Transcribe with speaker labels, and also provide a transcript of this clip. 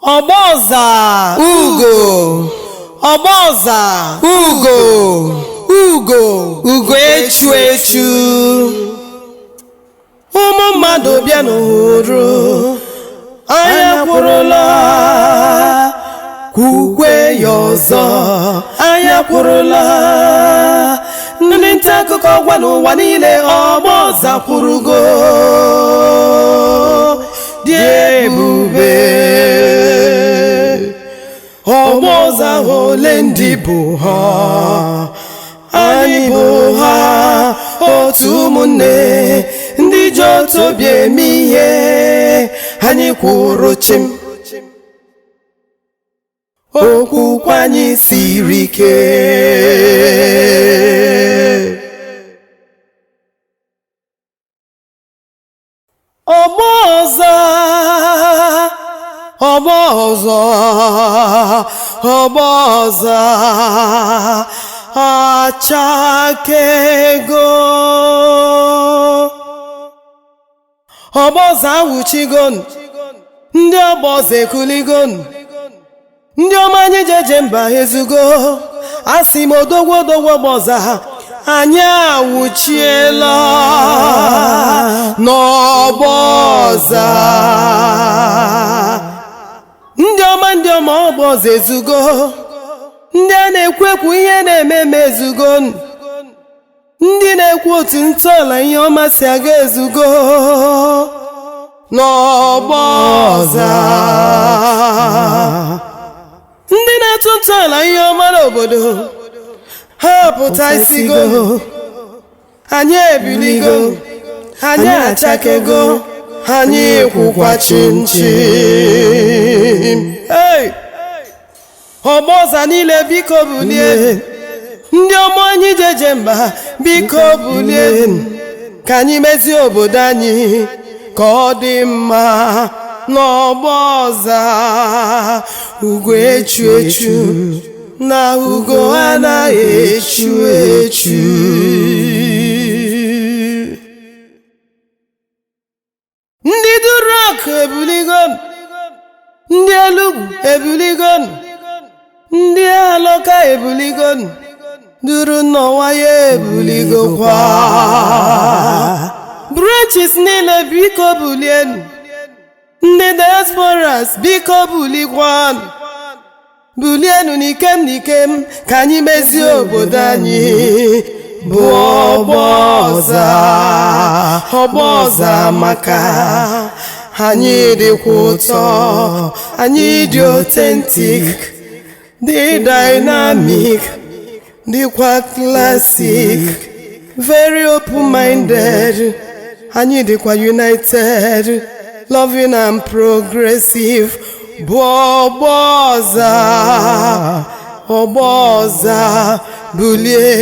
Speaker 1: Ọgbọọza
Speaker 2: Ugo.
Speaker 1: Ọgbọọza.
Speaker 2: Ugo, ugo, ugo echu echu.
Speaker 1: Ụmụ mmadụ bịa n'ụrụ anya kwụrụla, kwukwe ya ọzọ, anya kwụrụla. Ndị nta akụkọ gwa n'ụwa niile, ọgbọọza kwụrụgo dị ebube. Ọgbọọza, ole ndị bụ ha? Anyị bụ ha, otu ụmụnne ndị ji otu obi eme ihe. Anyị kwụrụ chim, okwukwe anyị siri ike. Ọgbọ ọzọ, ọgbọ ọzọ, ọgbọ ọzọ achakego. Ọgbọ ọzọ awụchigon, ndị ọgbọ ọzọ ekuligon, ndị ọma anyị jeje mba ezugo. Asị m, odogwu, odogwu ọgbọ ọzọ, anyị awụchiela n'ọgbọ ọzọ. Ndị ọma, ndị ọma, ọgbọ ọzọ ezugo. Ndị a na-ekwu ekwu ihe na-eme eme ezugo. Ndị na-ekwu otu ntọala ihe ọma si aga ezugo n'ọgbọ ọzọ. Ndị na-atụ ntọala ihe ọma n'obodo ha pụta isigo. Anyị ebiligo, anyị achakego, anyị kwụkwa chimchim. Hey! Ọgbọ ọza niile, biko bulie. Ndị ọma anyị jeje mba, biko bulie, ka anyị mezie obodo anyị ka ọ dị mma n'ọgbọ ọza. Ugo echu echu na ugo anaghị echu echu. Ndị Durok ebuligo, ndị Elugwu ebuligo, ndị Alọka ebuligo, duru n'ọnwa ya ebuligokwa. Branches niile, biko bulienu. Ndị diasporas, biko bulikwanụ, bulienu n'ikem n'ikem, ka anyị mezie obodo anyị bụ ọgbọ ọza. Ọgbọ ọza maka anyị dịkwa ụtọ, anyị dị authentic, dị dynamic, dịkwa classic, very open-minded. Anyị dịkwa united, loving and progressive, bụ ọgbọ ọza. Ọgbọ ọza, bulie.